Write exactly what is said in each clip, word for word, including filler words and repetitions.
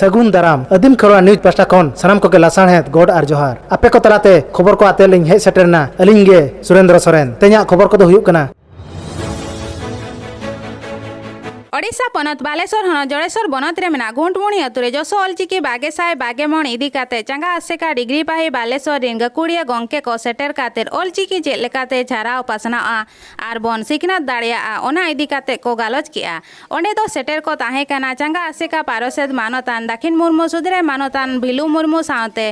ᱥᱟᱹᱜᱩᱱ ᱫᱟᱨᱟᱢ᱾ ᱟᱹᱫᱤᱢ ᱠᱷᱮᱨᱣᱟᱲ ᱱᱤᱭᱩᱡᱽ ᱯᱟᱦᱴᱟ ᱠᱷᱚᱱ ᱥᱟᱱᱟᱢ ᱠᱚᱜᱮ ᱞᱟᱥᱟᱲᱦᱮᱫ ᱜᱚᱰ ᱟᱨ ᱡᱚᱦᱟᱨ᱾ ᱟᱯᱮ ᱠᱚ ᱛᱟᱞᱟᱛᱮ ᱠᱷᱚᱵᱚᱨ ᱠᱚ ᱟᱛᱮ ᱞᱤᱧ ᱦᱮᱡ ᱥᱮᱴᱮᱨ ᱮᱱᱟ ᱟᱹᱞᱤᱧ ᱜᱮ ᱥᱩᱨᱮᱱᱫᱨᱚ ᱥᱚᱨᱮᱱ᱾ ᱛᱮᱦᱮᱧᱟᱜ ᱠᱷᱚᱵᱚᱨ ᱠᱚᱫᱚ ᱦᱩᱭᱩᱜ ᱠᱟᱱᱟ᱾ ᱳᱰᱤᱥᱟ ᱯᱚᱱᱚᱛ ᱵᱟᱞᱮᱥᱚᱨ ᱦᱚᱱᱚᱛ ᱡᱚᱲᱮᱥᱚᱨ ᱵᱚᱱᱚᱛ ᱨᱮ ᱢᱮᱱᱟᱜ ᱜᱩᱱᱴᱢᱩᱬᱤ ᱟᱹᱛᱩ ᱨᱮ ᱡᱚᱥᱚ ᱚᱞᱪᱤᱠᱤ ᱵᱟᱜᱮ ᱥᱟᱭ ᱵᱟᱜᱮ ᱢᱚᱬ ᱤᱫᱤ ᱠᱟᱛᱮ ᱪᱟᱸᱜᱟ ᱟᱥᱮᱠᱟ ᱰᱤᱜᱽᱨᱤ ᱯᱟᱹᱦᱤ ᱵᱟᱞᱮᱥᱚᱨ ᱨᱤᱱ ᱜᱟᱹᱠᱷᱩᱲᱤᱭᱟᱹ ᱜᱚᱢᱠᱮ ᱠᱚ ᱥᱮᱴᱮᱨ ᱠᱟᱛᱮ ᱚᱞᱪᱤᱠᱤ ᱪᱮᱫ ᱞᱮᱠᱟᱛᱮ ᱪᱷᱟᱨᱟᱣ ᱯᱟᱥᱱᱟᱣᱼᱟ ᱟᱨ ᱵᱚᱱ ᱥᱤᱠᱷᱱᱟᱹᱛ ᱫᱟᱲᱮᱭᱟᱜᱼᱟ, ᱚᱱᱟ ᱤᱫᱤ ᱠᱟᱛᱮ ᱠᱚ ᱜᱟᱞᱚᱪ ᱠᱮᱜᱼᱟ᱾ ᱚᱸᱰᱮ ᱫᱚ ᱥᱮᱴᱮᱨ ᱠᱚ ᱛᱟᱦᱮᱸ ᱠᱟᱱᱟ ᱪᱟᱸᱜᱟ ᱟᱥᱮᱠᱟ ᱯᱟᱨᱚᱥᱮᱛ ᱢᱟᱱᱚᱛᱟᱱ ᱫᱟᱹᱠᱷᱤᱱ ᱢᱩᱨᱢᱩ, ᱥᱩᱫᱷᱨᱟᱹᱭ ᱢᱟᱱᱚᱛᱟᱱ ᱵᱷᱤᱞᱩ ᱢᱩᱨᱢᱩ ᱥᱟᱶᱛᱮ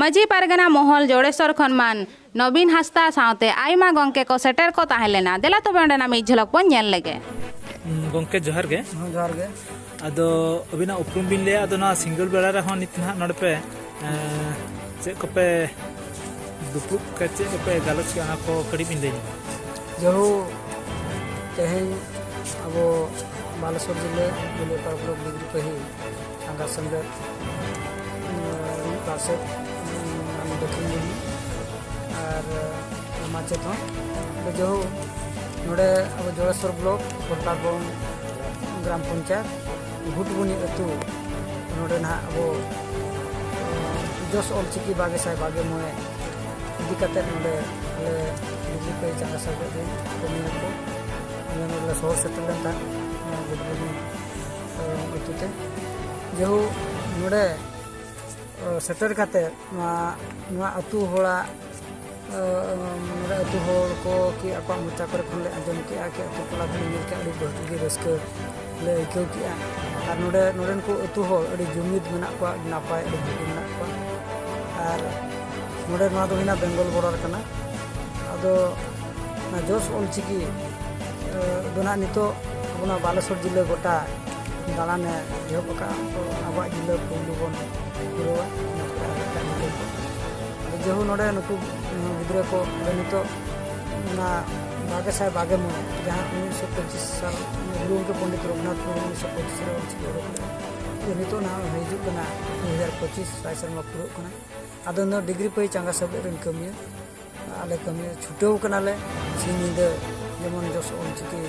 ᱢᱟᱹᱡᱷᱤ ᱯᱟᱨᱜᱟᱱᱟ ᱢᱚᱦᱚᱞ ᱡᱚᱲᱮᱥᱚᱨ ᱠᱷᱚᱱ ᱢᱟᱱ ᱱᱚᱵᱤᱱ ᱦᱟᱸᱥᱫᱟ ᱥᱟᱶᱛᱮ ᱟᱭᱢᱟ ᱜᱚᱢᱠᱮ ᱠᱚ ᱥᱮᱴᱮᱨ ᱠᱚ ᱛᱟᱦᱮᱸ ᱞᱮᱱᱟ᱾ ᱫᱮᱞᱟ ᱛᱚᱵᱮ ᱚᱸᱰᱮᱱᱟᱜ ᱢᱤᱫ ᱡᱷᱚᱞᱚᱠ ᱵᱚᱱ ᱧᱮᱞ ᱞᱮᱜᱮ᱾ ᱜᱚᱢᱠᱮ, ᱡᱚᱦᱟᱨ ᱜᱮ᱾ ᱦᱮᱸ, ᱡᱚᱦᱟᱨ ᱜᱮ᱾ ᱟᱫᱚ ᱟᱹᱵᱤᱱᱟᱜ ᱩᱯᱨᱩᱢ ᱵᱤᱱ ᱞᱟᱹᱭᱟ, ᱟᱫᱚ ᱱᱚᱣᱟ ᱥᱤᱸᱜᱟᱹᱲ ᱵᱮᱲᱟ ᱨᱮᱦᱚᱸ ᱱᱤᱛ ᱱᱟᱦᱟᱜ ᱱᱚᱰᱮ ᱯᱮ, ᱮᱸ, ᱪᱮᱫ ᱠᱚᱯᱮ ᱫᱩᱯᱲᱩᱵ ᱠᱟᱛᱮ ᱪᱮᱫ ᱠᱚᱯᱮ ᱜᱟᱞᱚᱪ ᱠᱮᱜᱼᱟ, ᱚᱱᱟ ᱠᱚ ᱠᱟᱹᱴᱤᱡ ᱵᱤᱱ ᱞᱟᱹᱭ ᱧᱚᱜᱟ? ᱡᱟᱹᱦᱩ, ᱛᱮᱦᱮᱧ ᱟᱵᱚ ᱵᱟᱞᱮᱥᱚᱨ ᱡᱤᱞᱟᱹ ᱵᱤᱞᱤᱭᱟᱹᱯᱟᱲ ᱵᱞᱚᱠ ᱰᱤᱜᱽᱨᱤ ᱯᱟᱹᱦᱤ ᱥᱟᱸᱜᱷᱟ ᱥᱮᱢᱞᱮᱫ, ᱩᱸ, ᱯᱟᱨᱥᱮᱛ, ᱩᱸ, ᱢᱟᱱ ᱫᱚᱠᱷᱤᱱ ᱢᱩᱨᱢᱩ ᱟᱨ, ᱩᱸ, ᱢᱟᱪᱮᱛ ᱦᱚᱸ᱾ ᱛᱚ ᱡᱟᱹᱦᱩ, ᱱᱚᱰᱮ ᱟᱵᱚ ᱡᱚᱲᱮᱥᱚᱨ ᱵᱞᱚᱠ, ᱯᱨᱚᱛᱟᱯᱜᱚᱸᱡᱽ ᱜᱨᱟᱢ ᱯᱚᱧᱪᱟᱭᱮᱛ, ᱜᱷᱩᱴᱵᱩᱱᱤ ᱟᱹᱛᱩ, ᱱᱚᱰᱮ ᱱᱟᱦᱟᱜ ᱟᱵᱚ, ᱩᱸ, ᱡᱚᱥ ᱚᱞᱪᱤᱠᱤ ᱵᱟᱜᱮ ᱥᱟᱭ ᱵᱟᱜᱮ ᱢᱚᱬᱮ ᱤᱫᱤ ᱠᱟᱛᱮ ᱱᱚᱰᱮ ᱟᱞᱮ ᱰᱤᱜᱽᱨᱤ ᱯᱟᱹᱦᱤ ᱪᱟᱸᱜᱟ ᱥᱮᱢᱞᱮᱫ ᱨᱮᱱ ᱠᱟᱹᱢᱤᱭᱟᱹ ᱠᱚ ᱟᱞᱮ ᱱᱚᱰᱮ ᱞᱮ ᱥᱚᱦᱚᱨ ᱥᱮᱴᱮᱨ ᱞᱮᱱ ᱛᱟᱦᱮᱸᱫ, ᱱᱚᱣᱟ ᱜᱷᱩᱴᱵᱩᱱᱤ, ᱩᱸ, ᱟᱹᱛᱩ ᱛᱮ᱾ ᱡᱟᱹᱦᱩ, ᱱᱚᱰᱮ ᱥᱮᱴᱮᱨ ᱠᱟᱛᱮ ᱱᱚᱣᱟ, ᱱᱚᱣᱟ ᱟᱹᱛᱩ ᱦᱚᱲᱟᱜ, ᱱᱚᱰᱮ ᱟᱹᱛᱩ ᱦᱚᱲ ᱠᱚ ᱠᱤ ᱟᱠᱚᱣᱟᱜ ᱢᱚᱪᱟ ᱠᱚᱨᱮ ᱠᱷᱚᱱ ᱞᱮ ᱟᱸᱡᱚᱢ ᱠᱮᱜᱼᱟ, ᱠᱤ ᱟᱹᱛᱩ ᱴᱚᱞᱟ ᱠᱚᱨᱮ ᱧᱮᱞ ᱠᱮᱜᱼᱟ, ᱟᱹᱰᱤ ᱵᱷᱟᱹᱜᱤ ᱜᱮ ᱨᱟᱹᱥᱠᱟᱹ ᱞᱮ ᱟᱹᱭᱠᱟᱹᱣ ᱠᱮᱜᱼᱟ᱾ ᱟᱨ ᱱᱚᱰᱮ, ᱱᱚᱰᱮᱱ ᱠᱚ ᱟᱹᱛᱩ ᱦᱚᱲ ᱟᱹᱰᱤ ᱡᱩᱢᱤᱫ ᱢᱮᱱᱟᱜ ᱠᱚᱣᱟ, ᱟᱹᱰᱤ ᱱᱟᱯᱟᱭ, ᱟᱹᱰᱤ ᱵᱷᱟᱹᱜᱤ ᱢᱮᱱᱟᱜ ᱠᱚᱣᱟ᱾ ᱟᱨ ᱱᱚᱰᱮ ᱱᱚᱣᱟ ᱫᱚ ᱦᱩᱭᱱᱟ ᱵᱮᱝᱜᱚᱞ ᱵᱚᱰᱟᱨ ᱠᱟᱱᱟ᱾ ᱟᱫᱚ ᱚᱱᱟ ᱡᱚᱥ ᱚᱞᱪᱤᱠᱤ, ᱮ, ᱫᱚ ᱱᱟᱦᱟᱜ ᱱᱤᱛᱚᱜ ᱟᱵᱚ ᱱᱚᱣᱟ ᱵᱟᱞᱮᱥᱚᱨ ᱡᱤᱞᱟᱹ ᱜᱚᱴᱟ ᱫᱟᱬᱟᱱᱮ ᱮᱦᱚᱵ ᱟᱠᱟᱫᱼᱟ᱾ ᱛᱚ ᱟᱵᱚᱣᱟᱜ ᱡᱤᱞᱟᱹ ᱯᱩᱭᱞᱩ ᱵᱚᱱ ᱯᱩᱨᱟᱹᱣᱟ, ᱤᱱᱟᱹ ᱯᱚᱨᱮ ᱟᱨ ᱮᱴᱟᱜ ᱡᱤᱞᱟᱹ ᱠᱚ᱾ ᱟᱫᱚ ᱡᱟᱹᱦᱩ ᱱᱚᱰᱮ ᱱᱩᱠᱩ, ᱩᱸ, ᱜᱤᱫᱽᱨᱟᱹ ᱠᱚ ᱟᱫᱚ ᱱᱤᱛᱚᱜ ᱚᱱᱟ ᱵᱟᱜᱮ ᱥᱟᱭ ᱵᱟᱜᱮ ᱢᱚᱬᱮ, ᱡᱟᱦᱟᱸ ᱩᱱᱤᱥᱥᱚ ᱯᱚᱸᱪᱤᱥ ᱥᱟᱞ ᱜᱩᱨᱩ ᱜᱚᱢᱠᱮ ᱯᱚᱱᱰᱤᱛ ᱨᱚᱜᱷᱩᱱᱟᱛᱷ ᱢᱩᱨᱢᱩ ᱩᱱᱤᱥᱥᱚ ᱯᱚᱸᱪᱤᱥ ᱨᱮ ᱚᱞᱪᱤᱠᱤ ᱚᱰᱚᱠ ᱞᱮᱫᱟ᱾ ᱟᱫᱚ ᱱᱤᱛᱚᱜ ᱱᱟᱦᱟᱜ ᱦᱤᱡᱩᱜ ᱠᱟᱱᱟ ᱫᱩ ᱦᱟᱡᱟᱨ ᱯᱚᱸᱪᱤᱥ, ᱥᱟᱭ ᱥᱮᱨᱢᱟ ᱯᱩᱨᱟᱹᱜ ᱠᱟᱱᱟ᱾ ᱟᱫᱚ ᱱᱚᱣᱟ ᱰᱤᱜᱽᱨᱤ ᱯᱟᱹᱭ ᱪᱟᱸᱜᱟ ᱥᱮᱢᱞᱮᱫ ᱨᱮᱱ ᱠᱟᱹᱢᱤᱭᱟᱹ, ᱟᱞᱮ ᱠᱟᱹᱢᱤ ᱪᱷᱩᱴᱟᱹᱣ ᱠᱟᱱᱟᱞᱮ ᱥᱤᱧ ᱧᱤᱫᱟᱹ, ᱡᱮᱢᱚᱱ ᱡᱚᱥ ᱚᱞᱪᱤᱠᱤ,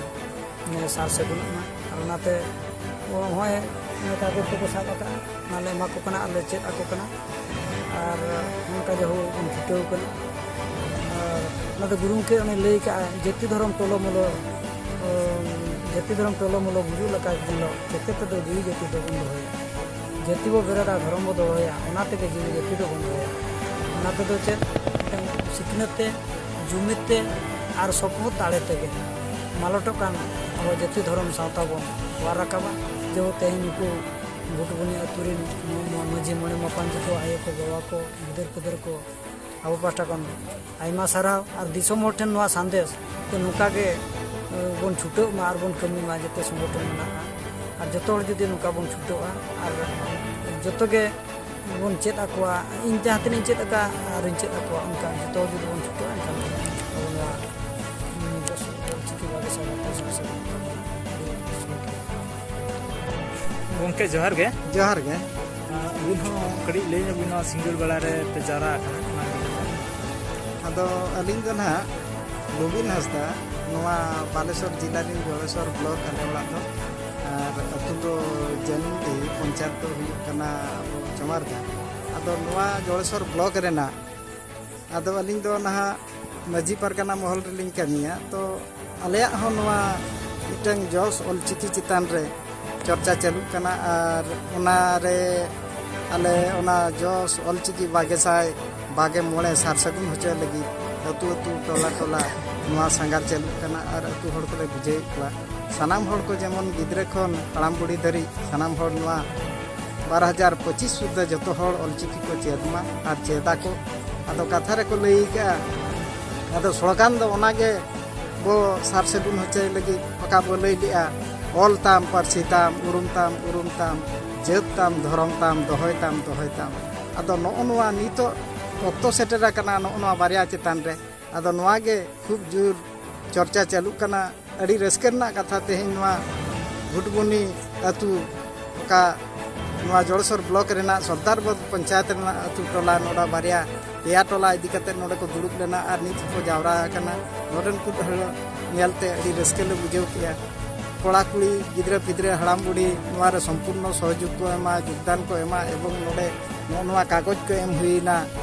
ᱮ, ᱥᱟᱨ ᱥᱟᱹᱜᱩᱱᱚᱜ ᱢᱟ᱾ ᱟᱨ ᱚᱱᱟᱛᱮ ᱱᱚᱜᱼᱚᱭ ᱠᱟᱜᱚᱡᱽ ᱠᱚᱠᱚ ᱥᱟᱵ ᱟᱠᱟᱫᱼᱟ, ᱚᱱᱟ ᱞᱮ ᱮᱢᱟ ᱠᱚ ᱠᱟᱱᱟ ᱟᱨ ᱞᱮ ᱪᱮᱫ ᱟᱠᱚ ᱠᱟᱱᱟ᱾ ᱟᱨ ᱱᱚᱝᱠᱟ ᱡᱮ ᱦᱳ ᱵᱚᱱ ᱪᱷᱩᱴᱟᱹᱣ ᱠᱟᱱᱟ᱾ ᱟᱨ ᱚᱱᱟ ᱫᱚ ᱜᱩᱨᱩ ᱜᱚᱢᱠᱮ ᱚᱱᱮ ᱞᱟᱹᱭ ᱠᱟᱜᱼᱟ, ᱡᱟᱹᱛᱤ ᱫᱷᱚᱨᱚᱢ ᱴᱚᱞᱚ ᱢᱚᱞᱚ, ᱡᱟᱹᱛᱤ ᱫᱷᱚᱨᱚᱢ ᱴᱚᱞᱚ ᱢᱚᱞᱚ ᱜᱩᱡᱩᱜ ᱞᱮᱠᱟ ᱧᱮᱞᱚᱜ, ᱪᱮᱛᱮ ᱛᱮᱫᱚ ᱡᱤᱣᱤ ᱡᱟᱹᱛᱤ ᱫᱚᱵᱚᱱ ᱫᱚᱦᱚᱭᱟ᱾ ᱡᱟᱹᱛᱤ ᱵᱚ ᱵᱮᱨᱮᱫᱟ, ᱫᱷᱚᱨᱚᱢ ᱵᱚ ᱫᱚᱦᱚᱭᱟ, ᱚᱱᱟ ᱛᱮᱜᱮ ᱡᱤᱣᱤ ᱡᱟᱹᱛᱤ ᱫᱚᱵᱚᱱ ᱫᱚᱦᱚᱭᱟ᱾ ᱚᱱᱟ ᱛᱮᱫᱚ ᱪᱮᱫ? ᱢᱤᱫᱴᱟᱝ ᱥᱤᱠᱷᱱᱟᱹᱛ ᱛᱮ, ᱡᱩᱢᱤᱫ ᱛᱮ ᱟᱨ ᱥᱚᱯᱚᱦᱚᱫ ᱫᱟᱲᱮ ᱛᱮᱜᱮ ᱢᱟᱞᱚᱴᱚᱜ ᱠᱟᱱ ᱟᱵᱚ ᱡᱟᱹᱛᱤ ᱫᱷᱚᱨᱚᱢ ᱥᱟᱶᱛᱟ ᱵᱚᱱ ᱚᱣᱟᱨ ᱨᱟᱠᱟᱵᱟ᱾ ᱡᱮᱢᱚᱱ ᱛᱮᱦᱮᱧ ᱱᱩᱠᱩ ᱜᱷᱩᱴᱵᱩᱱᱤ ᱟᱹᱛᱩ ᱨᱮᱱ ᱢᱟᱹᱡᱷᱤ ᱢᱚᱬᱮ ᱢᱟᱯᱟᱱᱡᱤ ᱠᱚ, ᱟᱭᱳ ᱠᱚ, ᱵᱟᱵᱟ ᱠᱚ, ᱜᱤᱫᱟᱹᱨ ᱯᱤᱫᱟᱹᱨ ᱠᱚ, ᱟᱵᱚ ᱯᱟᱦᱴᱟ ᱠᱷᱚᱱ ᱟᱭᱢᱟ ᱥᱟᱨᱦᱟᱣ ᱟᱨ ᱫᱤᱥᱚᱢ ᱦᱚᱲ ᱴᱷᱮᱱ ᱱᱚᱣᱟ ᱥᱟᱸᱫᱮᱥ ᱡᱮ ᱱᱚᱝᱠᱟ ᱜᱮ, ᱮ, ᱵᱚᱱ ᱪᱷᱩᱴᱟᱹᱜ ᱢᱟ ᱟᱨ ᱵᱚᱱ ᱠᱟᱹᱢᱤ ᱢᱟ, ᱡᱚᱛᱚ ᱥᱚᱝᱜᱚᱴᱷᱚᱱ ᱢᱮᱱᱟᱜᱼᱟ᱾ ᱟᱨ ᱡᱚᱛᱚ ᱦᱚᱲ ᱡᱩᱫᱤ ᱱᱚᱝᱠᱟ ᱵᱚᱱ ᱪᱷᱩᱴᱟᱹᱜᱼᱟ ᱟᱨ ᱡᱚᱛᱚ ᱜᱮ ᱵᱚᱱ ᱪᱮᱫ ᱟᱠᱚᱣᱟ, ᱤᱧ ᱡᱟᱦᱟᱸ ᱛᱤᱱᱟᱹᱜ ᱤᱧ ᱪᱮᱫ ᱟᱠᱟᱫ ᱟᱨᱤᱧ ᱪᱮᱫ ᱟᱠᱚᱣᱟ, ᱚᱱᱠᱟ ᱡᱚᱛᱚ ᱦᱚᱲ ᱡᱩᱫᱤ ᱵᱚᱱ ᱪᱷᱩᱴᱟᱹᱜᱼᱟ, ᱮᱱᱠᱷᱟᱱ ᱟᱵᱚ ᱱᱚᱣᱟ, ᱩᱸ, ᱚᱞᱪᱤᱠᱤ ᱵᱷᱟᱜᱮ ᱥᱟᱶᱛᱟ ᱥᱟᱶ ᱥᱮ ᱜᱚᱢᱠᱮ, ᱡᱚᱦᱟᱨ ᱜᱮ᱾ ᱡᱚᱦᱟᱨ ᱜᱮ᱾ ᱟᱹᱵᱤᱱ ᱦᱚᱸ ᱠᱟᱹᱴᱤᱡ ᱞᱟᱹᱭ ᱧᱚᱜ ᱵᱤᱱ, ᱱᱚᱣᱟ ᱥᱤᱸᱜᱟᱹᱲ ᱵᱮᱲᱟ ᱨᱮ ᱯᱮ ᱡᱟᱣᱨᱟ ᱟᱠᱟᱱᱟ, ᱚᱱᱟ ᱤᱫᱤ ᱠᱟᱛᱮ᱾ ᱟᱫᱚ ᱟᱹᱞᱤᱧ ᱫᱚ ᱱᱟᱦᱟᱜ ᱜᱳᱵᱤᱱ ᱦᱟᱸᱥᱫᱟ, ᱱᱚᱣᱟ ᱵᱟᱞᱮᱥᱚᱨ ᱡᱤᱞᱟ ᱨᱮᱱ ᱡᱚᱲᱮᱥᱚᱨ ᱵᱞᱚᱠ ᱟᱞᱮ ᱚᱲᱟᱜ ᱫᱚ, ᱟᱨ ᱟᱹᱛᱩ ᱫᱚ ᱡᱟᱹᱱᱩᱢᱰᱤ, ᱯᱚᱧᱪᱟᱭᱮᱛ ᱫᱚ ᱦᱩᱭᱩᱜ ᱠᱟᱱᱟ ᱟᱵᱚ ᱪᱚᱢᱟᱨᱫᱟ᱾ ᱟᱫᱚ ᱱᱚᱣᱟ ᱡᱚᱲᱮᱥᱚᱨ ᱵᱞᱚᱠ ᱨᱮᱱᱟᱜ, ᱟᱫᱚ ᱟᱹᱞᱤᱧ ᱫᱚ ᱱᱟᱦᱟᱜ ᱢᱟᱹᱡᱷᱤ ᱯᱟᱨᱜᱟᱱᱟ ᱢᱚᱦᱚᱞ ᱨᱮᱞᱤᱧ ᱠᱟᱹᱢᱤᱭᱟ᱾ ᱛᱚ ᱟᱞᱮᱭᱟᱜ ᱦᱚᱸ ᱱᱚᱣᱟ ᱢᱤᱫᱴᱟᱝ ᱡᱚᱥ ᱚᱞᱪᱤᱠᱤ ᱪᱮᱛᱟᱱ ᱨᱮ ᱪᱚᱨᱪᱟ ᱪᱟᱹᱞᱩᱜ ᱠᱟᱱᱟ, ᱟᱨ ᱚᱱᱟᱨᱮ ᱟᱞᱮ ᱚᱱᱟ ᱡᱚᱥ ᱚᱞᱪᱤᱠᱤ ᱵᱟᱜᱮ ᱥᱟᱭ ᱵᱟᱜᱮ ᱢᱚᱬᱮ ᱥᱟᱨ ᱥᱟᱹᱜᱩᱱ ᱦᱚᱪᱚᱭ ᱞᱟᱹᱜᱤᱫ ᱟᱹᱛᱩ ᱟᱹᱛᱩ, ᱴᱚᱞᱟ ᱴᱚᱞᱟ ᱱᱚᱣᱟ ᱥᱟᱸᱜᱷᱟᱨ ᱪᱟᱹᱞᱩᱜ ᱠᱟᱱᱟ᱾ ᱟᱨ ᱟᱹᱛᱩ ᱦᱚᱲ ᱠᱚᱞᱮ ᱵᱩᱡᱷᱟᱹᱣᱮᱫ ᱠᱚᱣᱟ, ᱥᱟᱱᱟᱢ ᱦᱚᱲ ᱠᱚ, ᱡᱮᱢᱚᱱ ᱜᱤᱫᱽᱨᱟᱹ ᱠᱷᱚᱱ ᱦᱟᱲᱟᱢ ᱵᱩᱲᱦᱤ ᱫᱷᱟᱹᱨᱤᱡ, ᱥᱟᱱᱟᱢ ᱦᱚᱲ ᱱᱚᱣᱟ ᱵᱟᱨ ᱦᱟᱡᱟᱨ ᱯᱚᱸᱪᱤᱥ ᱥᱩᱫᱽᱫᱷᱟᱹ ᱡᱚᱛᱚ ᱦᱚᱲ ᱚᱞᱪᱤᱠᱤ ᱠᱚ ᱪᱮᱫ ᱢᱟ ᱟᱨ ᱪᱮᱫ ᱟᱠᱚ᱾ ᱟᱫᱚ ᱠᱟᱛᱷᱟ ᱨᱮᱠᱚ ᱞᱟᱹᱭ ᱠᱟᱜᱼᱟ, ᱟᱫᱚ ᱥᱞᱳᱜᱟᱱ ᱫᱚ ᱚᱱᱟᱜᱮ ᱵᱚ ᱥᱟᱨ ᱥᱟᱹᱜᱩᱱ ᱦᱚᱪᱚᱭ ᱞᱟᱹᱜᱤᱫ ᱚᱠᱟ ᱵᱚ ᱞᱟᱹᱭ ᱞᱮᱜᱼᱟ, "ᱚᱞ ᱛᱟᱢ ᱯᱟᱹᱨᱥᱤ ᱛᱟᱢ, ᱩᱨᱩᱢ ᱛᱟᱢ ᱩᱨᱩᱢ ᱛᱟᱢ, ᱡᱟᱹᱛ ᱛᱟᱢ ᱫᱷᱚᱨᱚᱢ ᱛᱟᱢ, ᱫᱚᱦᱚᱭ ᱛᱟᱢ ᱫᱚᱦᱚᱭ ᱛᱟᱢ᱾" ᱟᱫᱚ ᱱᱚᱜᱼᱚ ᱱᱚᱣᱟ ᱱᱤᱛᱚᱜ ᱚᱠᱛᱚ ᱥᱮᱴᱮᱨ ᱟᱠᱟᱱᱟ ᱱᱚᱜᱼᱚ ᱱᱚᱣᱟ ᱵᱟᱨᱭᱟ ᱪᱮᱛᱟᱱ ᱨᱮ᱾ ᱟᱫᱚ ᱱᱚᱣᱟ ᱜᱮ ᱠᱷᱩᱵ ᱡᱳᱨ ᱪᱚᱨᱪᱟ ᱪᱟᱹᱞᱩᱜ ᱠᱟᱱᱟ᱾ ᱟᱹᱰᱤ ᱨᱟᱹᱥᱠᱟᱹ ᱨᱮᱱᱟᱜ ᱠᱟᱛᱷᱟ, ᱛᱮᱦᱮᱧ ᱱᱚᱣᱟ ᱜᱷᱩᱴᱵᱩᱱᱤ ᱟᱹᱛᱩ, ᱚᱠᱟ ᱱᱚᱣᱟ ᱡᱚᱲᱮᱥᱚᱨ ᱵᱞᱚᱠ ᱨᱮᱱᱟᱜ ᱥᱚᱨᱫᱟᱨᱵᱟᱫᱽ ᱯᱚᱧᱪᱟᱭᱮᱛ ᱨᱮᱱᱟᱜ ᱟᱹᱛᱩ ᱴᱚᱞᱟ, ᱱᱚᱰᱮ ᱵᱟᱨᱭᱟ ᱯᱮᱭᱟ ᱴᱚᱞᱟ ᱤᱫᱤ ᱠᱟᱛᱮ ᱱᱚᱰᱮ ᱠᱚ ᱫᱩᱲᱩᱵ ᱞᱮᱱᱟ ᱟᱨ ᱱᱤᱛ ᱦᱚᱸᱠᱚ ᱡᱟᱣᱨᱟ ᱟᱠᱟᱱᱟ᱾ ᱱᱚᱰᱮᱱ ᱠᱚ ᱦᱚᱲ ᱧᱮᱞᱛᱮ ᱟᱹᱰᱤ ᱨᱟᱹᱥᱠᱟᱹ ᱞᱮ ᱵᱩᱡᱷᱟᱹᱣ ᱠᱮᱜᱼᱟ᱾ ᱠᱚᱲᱟ ᱠᱩᱲᱤ, ᱜᱤᱫᱽᱨᱟᱹ ᱯᱤᱫᱽᱨᱟᱹ, ᱦᱟᱲᱟᱢ ᱵᱩᱲᱦᱤ ᱱᱚᱣᱟ ᱨᱮ ᱥᱚᱢᱯᱩᱨᱱᱚ ᱥᱚᱦᱚᱡᱳᱜᱽ ᱠᱚ ᱮᱢᱟ, ᱡᱳᱜᱽᱫᱟᱱ ᱠᱚ ᱮᱢᱟ, ᱮᱵᱚᱝ ᱱᱚᱰᱮ ᱱᱚᱜᱼᱚ ᱱᱚᱣᱟ ᱠᱟᱜᱚᱡᱽ ᱠᱚ ᱮᱢ ᱦᱩᱭᱮᱱᱟ,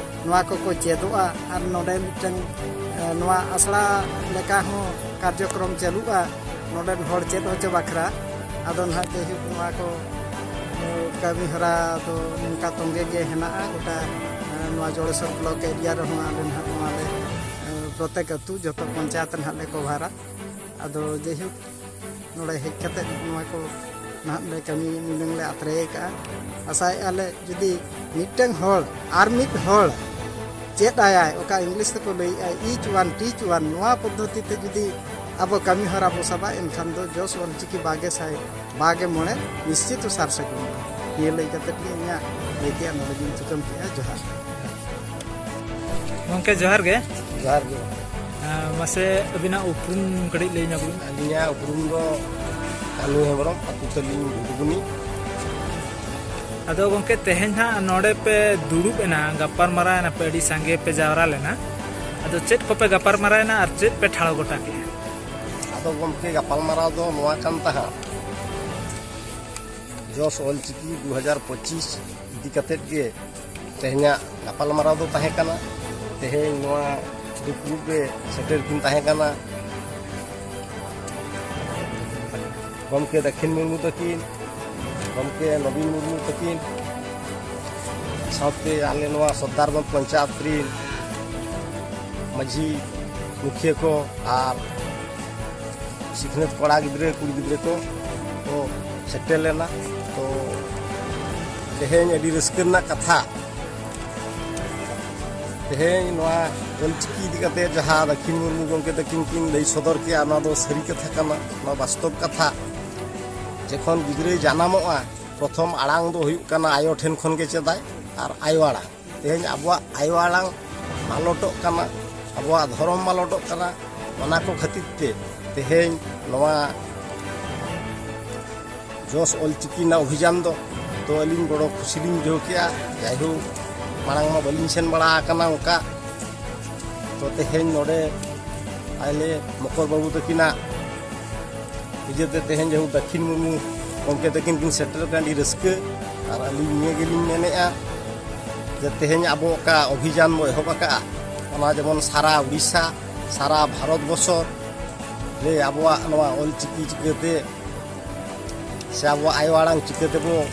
ᱱᱚᱣᱟ ᱠᱚᱠᱚ ᱪᱮᱫᱚᱜᱼᱟ᱾ ᱟᱨ ᱱᱚᱰᱮ ᱢᱤᱫᱴᱟᱝ, ᱮ, ᱱᱚᱣᱟ ᱟᱥᱲᱟ ᱞᱮᱠᱟ ᱦᱚᱸ ᱠᱟᱨᱡᱚᱠᱨᱚᱢ ᱪᱟᱹᱞᱩᱜᱼᱟ ᱱᱚᱰᱮᱱ ᱦᱚᱲ ᱪᱮᱫ ᱦᱚᱪᱚ ᱵᱟᱠᱷᱨᱟ᱾ ᱟᱫᱚ ᱱᱟᱦᱟᱜ ᱡᱟᱭᱦᱳᱠ ᱱᱚᱣᱟ ᱠᱚ, ᱮ, ᱠᱟᱹᱢᱤ ᱦᱚᱨᱟ ᱫᱚ ᱱᱚᱝᱠᱟ ᱛᱚᱸᱜᱮ ᱜᱮ ᱦᱮᱱᱟᱜᱼᱟ᱾ ᱜᱚᱴᱟ, ᱮ, ᱱᱚᱣᱟ ᱡᱚᱲᱮᱥᱚᱨ ᱵᱞᱚᱠ ᱮᱨᱤᱭᱟ ᱨᱮᱦᱚᱸ ᱟᱞᱮ ᱱᱟᱦᱟᱜ ᱱᱚᱣᱟ ᱞᱮ, ᱮ, ᱯᱨᱚᱛᱮᱠ ᱟᱹᱛᱩ ᱡᱚᱛᱚ ᱯᱚᱧᱪᱟᱭᱮᱛ ᱱᱟᱦᱟᱜ ᱞᱮ ᱠᱚᱵᱷᱟᱨᱟ᱾ ᱟᱫᱚ ᱡᱟᱭᱦᱳᱠ ᱱᱚᱰᱮ ᱦᱮᱡ ᱠᱟᱛᱮ ᱱᱚᱣᱟ ᱠᱚ ᱱᱟᱦᱟᱜ ᱞᱮ ᱠᱟᱹᱢᱤ ᱱᱤᱱᱟᱹᱝ ᱞᱮ ᱟᱛᱨᱮ ᱟᱠᱟᱫᱼᱟ᱾ ᱟᱥᱟᱭᱮᱫᱼᱟ ᱞᱮ ᱡᱩᱫᱤ ᱢᱤᱫᱴᱟᱝ ᱦᱚᱲ ᱟᱨ ᱢᱤᱫ ᱦᱚᱲ ᱪᱮᱫ ᱟᱭᱟᱭ, ᱚᱠᱟ ᱤᱝᱞᱤᱥ ᱛᱮᱠᱚ ᱞᱟᱹᱭᱮᱫᱼᱟ each one teach one, ᱱᱚᱣᱟ ᱯᱚᱫᱽᱫᱷᱚᱛᱤ ᱛᱮ ᱡᱩᱫᱤ ᱟᱵᱚ ᱠᱟᱹᱢᱤ ᱦᱚᱨᱟ ᱵᱚ ᱥᱟᱵᱟ, ᱮᱱᱠᱷᱟᱱ ᱫᱚ ᱡᱚᱥ ᱚᱞᱪᱤᱠᱤ ᱵᱟᱜᱮ ᱥᱟᱭ ᱵᱟᱜᱮ ᱢᱚᱬᱮ ᱱᱤᱥᱪᱤᱛ ᱥᱟᱨ ᱥᱟᱹᱜᱩᱱᱚᱜᱼᱟ᱾ ᱱᱤᱭᱟᱹ ᱞᱟᱹᱭ ᱠᱟᱛᱮ ᱜᱮ ᱤᱧᱟᱹᱜ ᱞᱟᱹᱭ ᱛᱮᱭᱟᱜ ᱱᱚᱰᱮ ᱜᱤᱧ ᱛᱷᱩᱠᱟᱹᱢ ᱠᱮᱫᱼᱟ᱾ ᱡᱚᱦᱟᱨ᱾ ᱜᱚᱢᱠᱮ ᱡᱚᱦᱟᱨ ᱜᱮ᱾ ᱡᱚᱦᱟᱨ ᱜᱮ᱾ ᱟᱨ ᱢᱟᱥᱮ ᱟᱹᱵᱤᱱᱟᱜ ᱩᱯᱨᱩᱢ ᱠᱟᱹᱴᱤᱡ ᱞᱟᱹᱭ ᱧᱚᱜ ᱵᱤᱱ᱾ ᱟᱹᱞᱤᱧᱟᱜ ᱩᱯᱨᱩᱢ ᱫᱚ ᱠᱟᱹᱱᱩ ᱦᱮᱢᱵᱨᱚᱢ, ᱟᱹᱛᱩ ᱛᱟᱹᱞᱤᱧ ᱵᱷᱩᱴᱵᱩᱱᱤ᱾ ᱟᱫᱚ ᱜᱚᱢᱠᱮ, ᱛᱮᱦᱮᱧ ᱦᱟᱸᱜ ᱱᱚᱰᱮ ᱯᱮ ᱫᱩᱲᱩᱵ ᱮᱱᱟ, ᱜᱟᱯᱟᱞ ᱢᱟᱨᱟᱣ ᱮᱱᱟ ᱯᱮ, ᱟᱹᱰᱤ ᱥᱟᱸᱜᱮ ᱯᱮ ᱡᱟᱣᱨᱟ ᱞᱮᱱᱟ᱾ ᱟᱫᱚ ᱪᱮᱫ ᱠᱚᱯᱮ ᱜᱟᱯᱟᱞ ᱢᱟᱨᱟᱣ ᱮᱱᱟ ᱟᱨ ᱪᱮᱫ ᱯᱮ ᱴᱷᱟᱲᱚ ᱜᱚᱴᱟ ᱠᱮᱫᱼᱟ? ᱟᱫᱚ ᱜᱚᱢᱠᱮ, ᱜᱟᱯᱟᱞ ᱢᱟᱨᱟᱣ ᱫᱚ ᱱᱚᱣᱟ ᱠᱟᱱ ᱛᱟᱦᱮᱸᱫ, ᱡᱚᱥ ᱚᱞᱪᱤᱠᱤ ᱫᱩ ᱦᱟᱡᱟᱨ ᱯᱚᱸᱪᱤᱥ ᱤᱫᱤ ᱠᱟᱛᱮᱫ ᱜᱮ ᱛᱮᱦᱮᱧᱟᱜ ᱜᱟᱯᱟᱞᱢᱟᱨᱟᱣ ᱫᱚ ᱛᱟᱦᱮᱸ ᱠᱟᱱᱟ᱾ ᱛᱮᱦᱮᱧ ᱱᱚᱣᱟ ᱫᱩᱯᱲᱩᱵ ᱨᱮ ᱥᱮᱴᱮᱨ ᱠᱤᱱ ᱛᱟᱦᱮᱸ ᱠᱟᱱᱟ ᱜᱚᱢᱠᱮ ᱫᱟᱹᱠᱷᱤᱱ ᱢᱩᱨᱢᱩ ᱛᱟᱹᱠᱤᱱ, ᱜᱚᱢᱠᱮ ᱱᱚᱵᱤᱱ ᱢᱩᱨᱢᱩ ᱛᱟᱹᱠᱤᱱ, ᱥᱟᱶᱛᱮ ᱟᱞᱮ ᱱᱚᱣᱟ ᱥᱚᱨᱫᱟᱨᱜᱚᱸᱡᱽ ᱯᱚᱧᱪᱟᱭᱮᱛ ᱨᱤᱱ ᱢᱟᱹᱡᱷᱤ, ᱢᱩᱠᱷᱤᱭᱟᱹ ᱠᱚ ᱟᱨ ᱥᱤᱠᱷᱱᱟᱹᱛ ᱠᱚᱲᱟ ᱜᱤᱫᱽᱨᱟᱹ, ᱠᱩᱲᱤ ᱜᱤᱫᱽᱨᱟᱹ ᱠᱚ ᱠᱚ ᱥᱮᱴᱮᱨ ᱞᱮᱱᱟ᱾ ᱛᱚ ᱛᱮᱦᱮᱧ ᱟᱹᱰᱤ ᱨᱟᱹᱥᱠᱟᱹ ᱨᱮᱱᱟᱜ ᱠᱟᱛᱷᱟ, ᱛᱮᱦᱮᱧ ᱱᱚᱣᱟ ᱚᱞᱪᱤᱠᱤ ᱤᱫᱤ ᱠᱟᱛᱮ ᱡᱟᱦᱟᱸ ᱫᱟᱹᱠᱷᱤᱱ ᱢᱩᱨᱢᱩ ᱜᱚᱢᱠᱮ ᱛᱟᱹᱠᱤᱱ ᱠᱤᱱ ᱞᱟᱹᱭ ᱥᱚᱫᱚᱨ ᱠᱮᱜᱼᱟ, ᱱᱚᱣᱟ ᱫᱚ ᱥᱟᱹᱨᱤ ᱠᱟᱛᱷᱟ ᱠᱟᱱᱟ, ᱱᱚᱣᱟ ᱵᱟᱥᱛᱚᱵ ᱠᱟᱛᱷᱟ᱾ ᱡᱚᱠᱷᱚᱱ ᱜᱤᱫᱽᱨᱟᱹᱭ ᱡᱟᱱᱟᱢᱚᱜᱼᱟ, ᱯᱨᱚᱛᱷᱚᱢ ᱟᱲᱟᱝ ᱫᱚ ᱦᱩᱭᱩᱜ ᱠᱟᱱᱟ ᱟᱭᱳ ᱴᱷᱮᱱ ᱠᱷᱚᱱ ᱜᱮ ᱪᱮᱫᱟᱭ, ᱟᱨ ᱟᱭᱳ ᱟᱲᱟᱝ᱾ ᱛᱮᱦᱮᱧ ᱟᱵᱚᱣᱟᱜ ᱟᱭᱳ ᱟᱲᱟᱝ ᱢᱟᱞᱚᱴᱚᱜ ᱠᱟᱱᱟ, ᱟᱵᱚᱣᱟᱜ ᱫᱷᱚᱨᱚᱢ ᱢᱟᱞᱚᱴᱚᱜ ᱠᱟᱱᱟ᱾ ᱚᱱᱟ ᱠᱚ ᱠᱷᱟᱹᱛᱤᱨ ᱛᱮ ᱛᱮᱦᱮᱧ ᱱᱚᱣᱟ ᱡᱚᱥ ᱚᱞᱪᱤᱠᱤ ᱨᱮᱱᱟᱜ ᱚᱵᱷᱤᱡᱟᱱ ᱫᱚ ᱛᱚ ᱟᱹᱞᱤᱧ ᱵᱚᱲᱚ ᱠᱩᱥᱤ ᱞᱤᱧ ᱵᱩᱡᱷᱟᱹᱣ ᱠᱮᱜᱼᱟ᱾ ᱡᱟᱭᱦᱳᱠ, ᱢᱟᱲᱟᱝ ᱢᱟ ᱵᱟᱹᱞᱤᱧ ᱥᱮᱱ ᱵᱟᱲᱟ ᱟᱠᱟᱱᱟ ᱚᱱᱠᱟ᱾ ᱛᱚ ᱛᱮᱦᱮᱧ ᱱᱚᱰᱮ ᱟᱞᱮ ᱢᱚᱠᱚᱨ ᱵᱟᱹᱵᱩ ᱛᱟᱹᱠᱤᱱᱟᱜ ᱱᱤᱡᱮᱛᱮ ᱛᱮᱦᱮᱧ ᱡᱮᱦᱮᱛᱩ ᱫᱟᱹᱠᱷᱤᱱ ᱢᱩᱨᱢᱩ ᱜᱚᱢᱠᱮ ᱛᱟᱹᱠᱤᱱ ᱠᱤᱱ ᱥᱮᱴᱮᱨ ᱟᱠᱟᱱ, ᱟᱹᱰᱤ ᱨᱟᱹᱥᱠᱟᱹ᱾ ᱟᱨ ᱟᱹᱞᱤᱧ ᱱᱤᱭᱟᱹ ᱜᱮᱞᱤᱧ ᱢᱮᱱᱮᱫᱼᱟ ᱡᱮ ᱛᱮᱦᱮᱧ ᱟᱵᱚ ᱚᱠᱟ ᱚᱵᱷᱤᱡᱟᱱ ᱵᱚ ᱮᱦᱚᱵ ᱟᱠᱟᱫᱼᱟ, ᱚᱱᱟ ᱡᱮᱢᱚᱱ ᱥᱟᱨᱟ ᱩᱲᱤᱥᱥᱟ, ᱥᱟᱨᱟ ᱵᱷᱟᱨᱚᱛ ᱵᱚᱨᱥᱚ ᱨᱮ ᱟᱵᱚᱣᱟᱜ ᱱᱚᱣᱟ ᱚᱞ ᱪᱤᱠᱤ ᱪᱤᱠᱟᱹᱛᱮ ᱥᱮ ᱟᱵᱚᱣᱟᱜ ᱟᱭᱳ ᱟᱲᱟᱝ ᱪᱤᱠᱟᱹ ᱛᱮᱵᱚ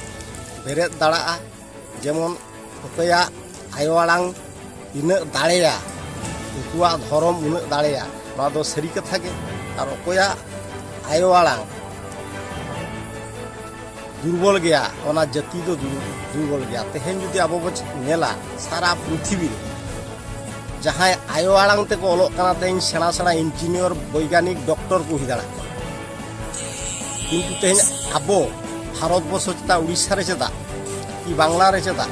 ᱵᱮᱨᱮᱫ ᱫᱟᱲᱮᱭᱟᱜᱼᱟ, ᱡᱮᱢᱚᱱ ᱚᱠᱚᱭᱟᱜ ᱟᱭᱳ ᱟᱲᱟᱝ ᱛᱤᱱᱟᱹᱜ ᱫᱟᱲᱮᱭᱟ, ᱩᱱᱠᱩᱣᱟᱜ ᱫᱷᱚᱨᱚᱢ ᱩᱱᱟᱹᱜ ᱫᱟᱲᱮᱭᱟ, ᱱᱚᱣᱟ ᱫᱚ ᱥᱟᱹᱨᱤ ᱠᱟᱛᱷᱟ ᱜᱮ᱾ ᱟᱨ ᱚᱠᱚᱭᱟᱜ ᱟᱭᱳ ᱟᱲᱟᱝ ᱫᱩᱨᱵᱚᱞ ᱜᱮᱭᱟ, ᱚᱱᱟ ᱡᱟᱹᱛᱤ ᱫᱚ ᱫᱩᱨ-, ᱫᱩᱨᱵᱚᱞ ᱜᱮᱭᱟ᱾ ᱛᱮᱦᱮᱧ ᱡᱩᱫᱤ ᱟᱵᱚ ᱵᱚ ᱧᱮᱞᱟ, ᱥᱟᱨᱟ ᱯᱨᱤᱛᱷᱤᱵᱤ ᱨᱮ ᱡᱟᱦᱟᱸᱭ ᱟᱭᱳ ᱟᱲᱟᱝ ᱛᱮᱠᱚ ᱚᱞᱚᱜ ᱠᱟᱱᱟ, ᱛᱮᱦᱮᱧ ᱥᱮᱬᱟ ᱥᱮᱬᱟ ᱤᱧᱡᱤᱱᱤᱭᱟᱨ, ᱵᱳᱭᱜᱟᱱᱤᱠ, ᱰᱚᱠᱴᱚᱨ ᱠᱚ ᱦᱩᱭ ᱫᱟᱲᱮᱭᱟᱜ ᱠᱟᱱᱟ᱾ ᱠᱤᱱᱛᱩ ᱛᱮᱦᱮᱧ ᱟᱵᱚ ᱵᱷᱟᱨᱚᱛ ᱵᱚᱨᱥᱚ ᱪᱮᱫᱟᱜ, ᱩᱲᱤᱥᱥᱟ ᱨᱮ ᱪᱮᱫᱟᱜ, ᱠᱤ ᱵᱟᱝᱞᱟ ᱨᱮ ᱪᱮᱫᱟᱜ,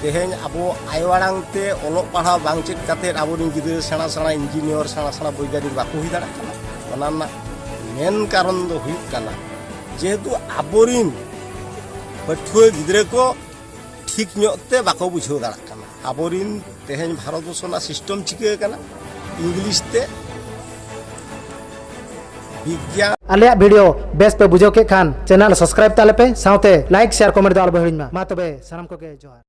ᱛᱮᱦᱮᱧ ᱟᱵᱚ ᱟᱭᱳ ᱟᱲᱟᱝ ᱛᱮ ᱚᱞᱚᱜ ᱯᱟᱲᱦᱟᱣ ᱵᱟᱝ ᱪᱮᱫ ᱠᱟᱛᱮᱫ ᱟᱵᱚᱨᱮᱱ ᱜᱤᱫᱽᱨᱟᱹ ᱥᱮᱬᱟ ᱥᱮᱬᱟ ᱤᱧᱡᱤᱱᱤᱭᱟᱨ, ᱥᱮᱬᱟ ᱥᱮᱬᱟ ᱵᱳᱭᱜᱟᱱᱤᱠ ᱵᱟᱠᱚ ᱦᱩᱭ ᱫᱟᱲᱮᱭᱟᱜ ᱠᱟᱱᱟ? ᱚᱱᱟ ᱨᱮᱱᱟᱜ ᱢᱮᱱ ᱠᱟᱨᱚᱱ ᱫᱚ ᱦᱩᱭᱩᱜ ᱠᱟᱱᱟ, ᱡᱮᱦᱮᱛᱩ ᱟᱵᱚᱨᱤᱱ ᱯᱟᱹᱴᱷᱩᱣᱟᱹ ᱜᱤᱫᱽᱨᱟᱹ ᱠᱚ ᱴᱷᱤᱠ ᱧᱚᱜ ᱛᱮ ᱵᱟᱠᱚ ᱵᱩᱡᱷᱟᱹᱣ ᱫᱟᱲᱮᱭᱟᱜ ᱠᱟᱱᱟ᱾ ᱟᱵᱚᱨᱤᱱ ᱛᱮᱦᱮᱧ ᱵᱷᱟᱨᱚᱛ ᱵᱚᱨᱥᱚ ᱨᱮᱱᱟᱜ ᱥᱤᱥᱴᱮᱢ ᱪᱤᱠᱟᱹ ᱟᱠᱟᱱᱟ, ᱤᱝᱞᱤᱥ ᱛᱮ ᱵᱤᱜᱽᱜᱟᱱ᱾ ᱟᱞᱮᱭᱟᱜ ᱵᱷᱤᱰᱤᱭᱳ ᱵᱮᱥ ᱯᱮ ᱵᱩᱡᱷᱟᱹᱣ ᱠᱮᱫ ᱠᱷᱟᱱ, ᱪᱮᱱᱮᱞ ᱥᱟᱵᱥᱠᱨᱟᱭᱤᱵ ᱛᱟᱞᱮ ᱯᱮ, ᱥᱟᱶᱛᱮ ᱞᱟᱭᱤᱠ, ᱥᱮᱭᱟᱨ, ᱠᱚᱢᱮᱱᱴ ᱫᱚ ᱟᱞᱚ ᱯᱮ ᱦᱤᱲᱤᱧ ᱢᱟ᱾ ᱢᱟ ᱛᱚᱵᱮ, ᱥᱟᱱᱟᱢ ᱠᱚᱜᱮ ᱡᱚᱦᱟᱨ᱾